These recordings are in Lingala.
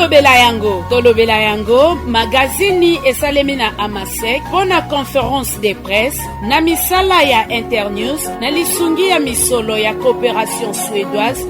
Tolobela yango, tolobela yango, magazini esalemi na Amasec mpo na conference de presse na misala ya Internews na lisungi ya misolo ya coopération suédoise.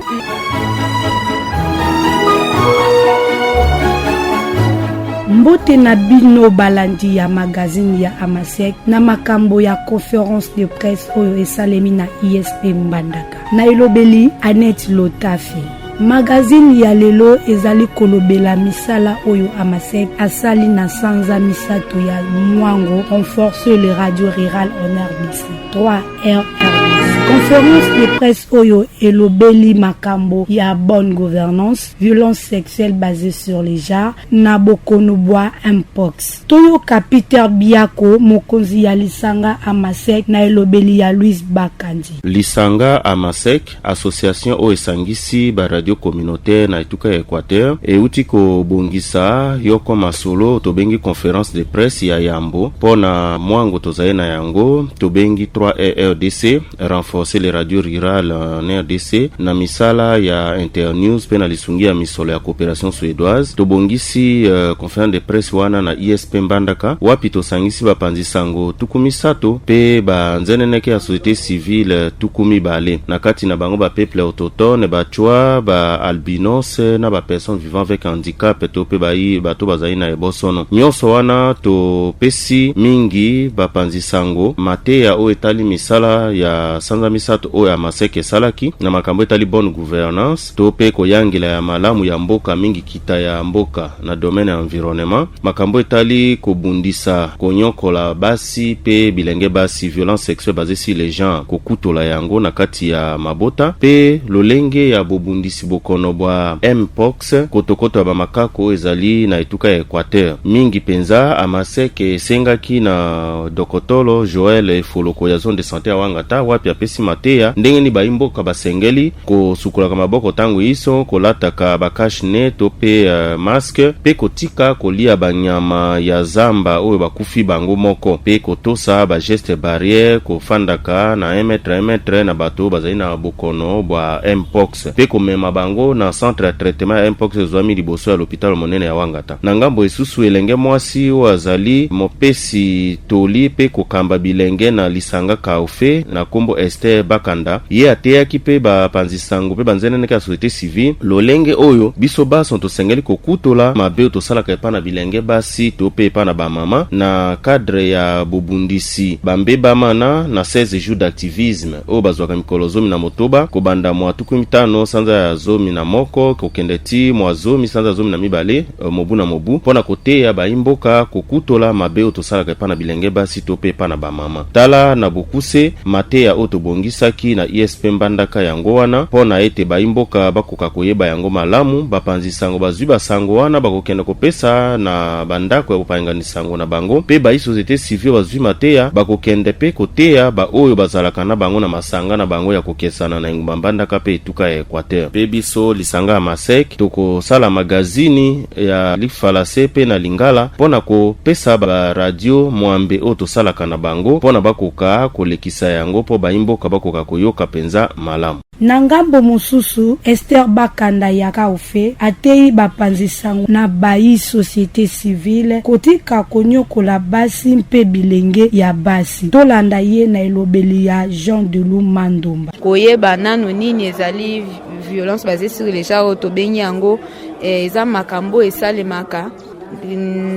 Mbote na bino balandi ya magazine ya Amasec na makambo ya conference de presse oyo esalemi na ISP Mbandaka. Na elobeli Annette Lotafi. Magazine ya lelo ezali kolobela misala oyo Amasec asali na sanza misato ya mwango renforcer le radio rural en RDC 3 RRDC. Conférence de presse oyo elobeli makambo ya bonne gouvernance, violence sexuelle basée sur les genres na bokono bwa mpox. Toyoka Peter Biako, mokonzi ya lisanga Amasec na elobeli ya Louise Bakandi. Lisanga Amasec, association oyo esangisi ba radio communautaire na etuka ya Equateur, euti kobongisa yoko masolo tobengi conference de presse ya yambo mpo na mwango tozali na yango tobengi 3RDC, renforcer les radios rurales en RDC, na misala ya Internews mpe na lisungi ya misolo ya coopération suédoise. Tobongisi conférence de presse wana na ISP Mbandaka, wapi tosangisi bapanzi sango 30 mpe banzeneneke ya société civile 20, na kati na bango bapeuple autochtone, bacwa, ba albinos na bapersonnes vivant avec handicap to mpe bayi bato bazali na ebosono. Nyonso wana topesi mingi bapanzi sango mateya oyo etali misala ya sanza 3 oyo Amasec esalaki na makambo etali bonne gouvernance to mpe koyangela ya malamu ya mboka, mingi kita ya mboka na domaine ya environnement, makambo etali kobundisa konyokola basi mpe bilenge basi, violence sexuelle basée sur les genres, kokutola yango na kati ya mabota, mpe lolenge ya bobundisi bokono bwa mpox, kotokoto ya bamakako ezali na etuka ya Équateur. Mingi mpenza Amasec esengaki na dokotolo Joel Efoloko ya zone de santé ya Wangata, wapi apesi mateya ndenge nini bayi mboka basengeli kosukolaka maboko ntango iso, kolataka bacache-nez to mpe masque, mpe kotika kolia banyama ya zamba oyo bakufi bango moko, mpe kotosa bageste barrière, kofandaka na 1 mètre 1 mètre na bato oyo bazali na bokono bwa mpox, mpe komema bango na centre ya traitement ya mpox ezwami liboso ya lopitalo monene ya Wangata. Na ngambo esusu, elenge mwasi oyo azali mopesi toli mpe kokamba bilenge na lisanga Kaufe na nkombo Ester Bakanda, ye ateyaki mpe bapanzi sango mpe banzeneneke ya société civile lolenge oyo biso baso tosengeli kokutola mabe oyo tosalaka epai na bilenge basi to mpe epai na bamama na cadre ya bobundisi bambebamana na 16 jours d'activisme oyo bazwaka mikolo 16 kobanda mwa 50 sanza ya 11 kokende ti mwa 10 sanza ya 12 mobu na mobu, mpo na koteya bayimboka kokutola mabe oyo tosalaka epai na bilenge basi to mpe epai na bamama. Tala na bokuse mateya oyo tobongisaki na ISP Mbandaka yango wana, mpo na ete bayimboka bakoka koyeba yango malamu. Bapanzi sango bazwi basango wana bakokende kopesa na bandako ya kopanganisa sango na bango, mpe bayi société civile bazwi mateya bakokende mpe koteya baoyo bazalaka na bango na masanga na bango ya kokesana na engumba Mbandaka mpe etuka ya Équateur. Mpe biso lisanga ya Masek tokosala magazini ya lifalase mpe na lingala mpo na kopesa baradio mwambe oyo tosalaka na bango, mpo na bakoka kolekisa yango mpo bayimboka bakoka koyoka mpenza malamu. Na ngambo mosusu, Esther Bakanda ya Kaufe ateyi bapanzi sango na bayi société civile kotika konyokola basi mpe bilenge ya basi. Tolanda ye na elobeli ya Jean Delu Mandomba. Koyeba nanu nini ezali violence basée sur les genres oyo tobengi yango, eza makambo esalemaka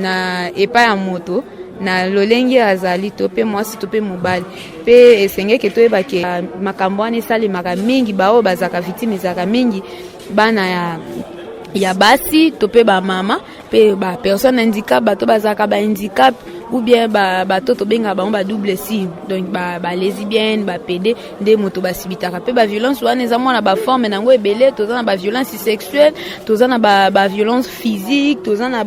na epai ya moto na lolenge azali, to mpe mwasi to mpe mobali. Mpe esengeki toyeba ke makambo wana esalemaka mingi, baoyo bazalaka victime ezalaka mingi bana ya basi to mpe bamama mpe bapersonne handicap, bato bazalaka bahandicap ou bien bato tobengaka bango badouble sim, donc balesbienne, bapédé nde moto basibitaka. Mpe baviolence wana eza mwana baforme nango ebele. Toza na baviolence sexuelle, toza na baviolence physique, toza na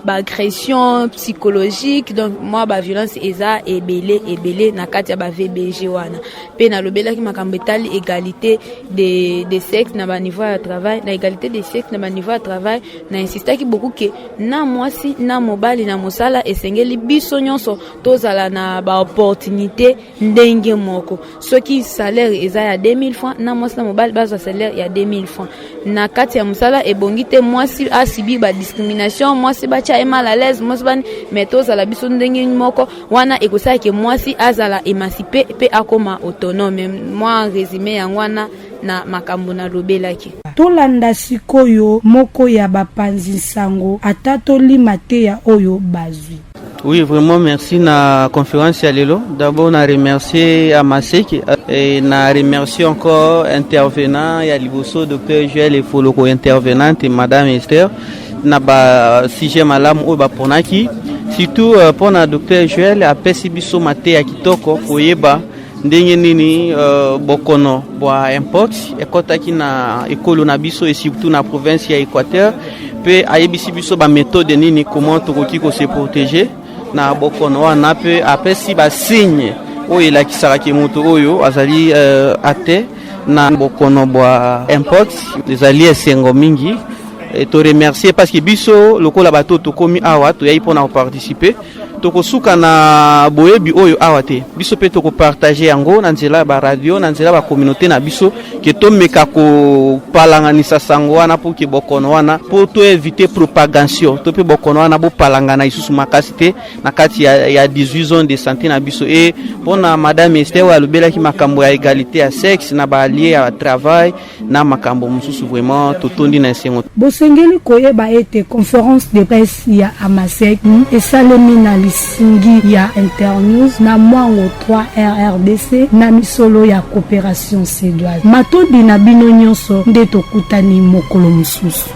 baagression psychologique, donc mwa baviolence eza ebele ebele na kati ya ba-VBG wana. Mpe nalobelaki makambo etali égalité de sexe na baniveau ya travail. Na égalité de sexe na baniveau ya travail, na insistaki beaucoup ke na mwasi na mobali na mosala esengeli biso. biso nyonso tozala na baopportunité ndenge moko. Soki salaire eza ya 2000 francs, na mwasi na mobali bazwa salaire ya 2000 francs na kati ya mosala. Ebongi te mwasi asubir badiscrimination, mwasi batya ye mal à l'aise, mwasi bani, mais tozala biso ndenge moko. Wana ekosalaka mwasi azala émancipé mpe akoma autonome. Mwa résumé yango wana na makambo nalobelaki. Tolanda sikoyo moko ya bapanzi nsango atatoli mateya oyo bazwi. Oui, vraiment merci na conférence ya lelo. D'abord, na remercier Amasek et na remercier encore intervenant ya liboso, Dr Joël Efoloko, intervenante Madame Esther, na ba sujet malamu oyo baponaki. Surtout mpona Dr Joël, apesi biso mateya kitoko koyeba ndenge nini bokono bwa mpox ekɔtaki na ekolo na biso et surtout na province ya Équateur, mpe ayebisi biso baméthode nini, comment tokoki kose protéger na bokono wana, mpe apesi basigne oyo elakisaka ke moto oyo azali ate na bokono bwa mpox. Ezali esengo mingi. Toremercier parce que biso lokola bato tokomi awa, toyai mpona koparticiper. Tokosuka na boyebi oyo awa te, biso mpe tokopartager yango na nzela ya baradio, na nzela ya bacommunauté na biso, ke tomeka kopalanganisa sango wana mpo ke bokono wana, mpo toéviter propagation to mpe bokono wana bopalangana lisusu makasi te na kati ya 18 zone de santé na biso. E mpona Madame Ester oyo alobelaki makambo ya égalité ya sexe na balieu ya travail na makambo mosusu, vraiment totondi na esengo. Bosengeli koyeba ete conférence de presse ya Amasek esalemi na lisungi ya Internews na mwango 3 RRDC na misolo ya coopération suédoise. Matondi na bino nyonso, nde tokutani mokolo mosusu.